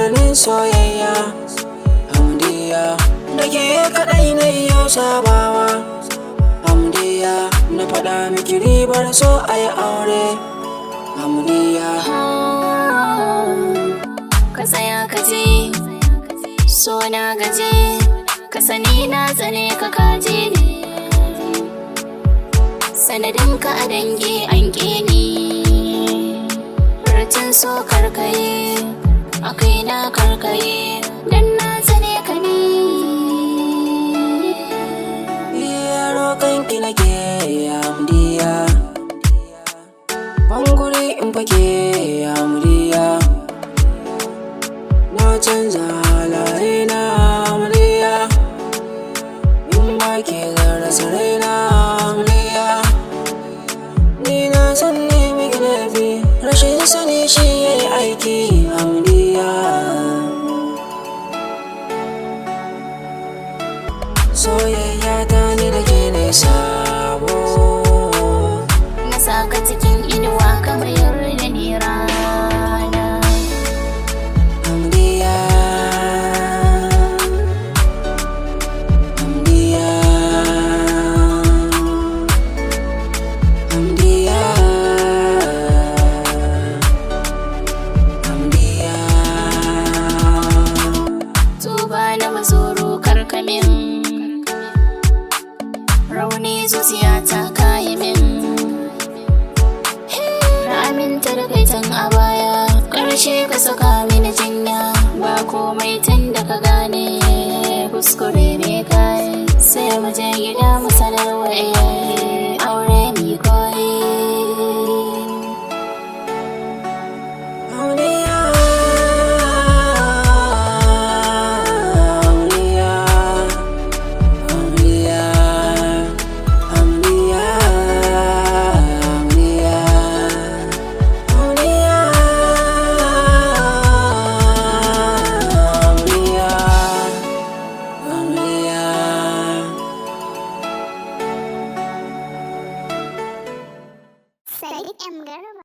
Tsananin soyayya, Hamdiya. Da ke kaɗai na yau sabawa, Hamdiya. Na faɗa miki ribar so a yi aure, Hamdiya. Ka tsaya ka je, so na gaje, ka sani na tsane ka kaje ni. Sanadin ka a dangi an ƙi ni. Furcin so karkaye, a kai na karkaye, dan na tsane ka ne. Iya roƙonki nake, Hamdiya. Ban guri in fake, Hamdiya. Na canza halaye na, Hamdiya. In ba ke zan rasa raina, Hamdiya. Ni na san ne miki laifi, rashin sani shi yayi aiki, Hamdiya. Soyayya ta ni da ke ne sabo. Na saka cikin inuwa kamar da ni rana. Hamdiya, Hamdiya, Hamdiya, Hamdiya. Tuba na mazuru karkamin, rauni zuciya ta kayi min. Na aminta da kai tun a baya, ƙarshe ka saka mini jinya. Ba komai tun da ka gane kuskure ne kai. Sai mu je gida mu sanarwa iyaye, aure mi koyi. Hamdiya, Hamdiya, Hamdiya, Hamdiya, Hamdiya, Hamdiya, Hamdiya, Hamdiya. Sadiq M. Garba.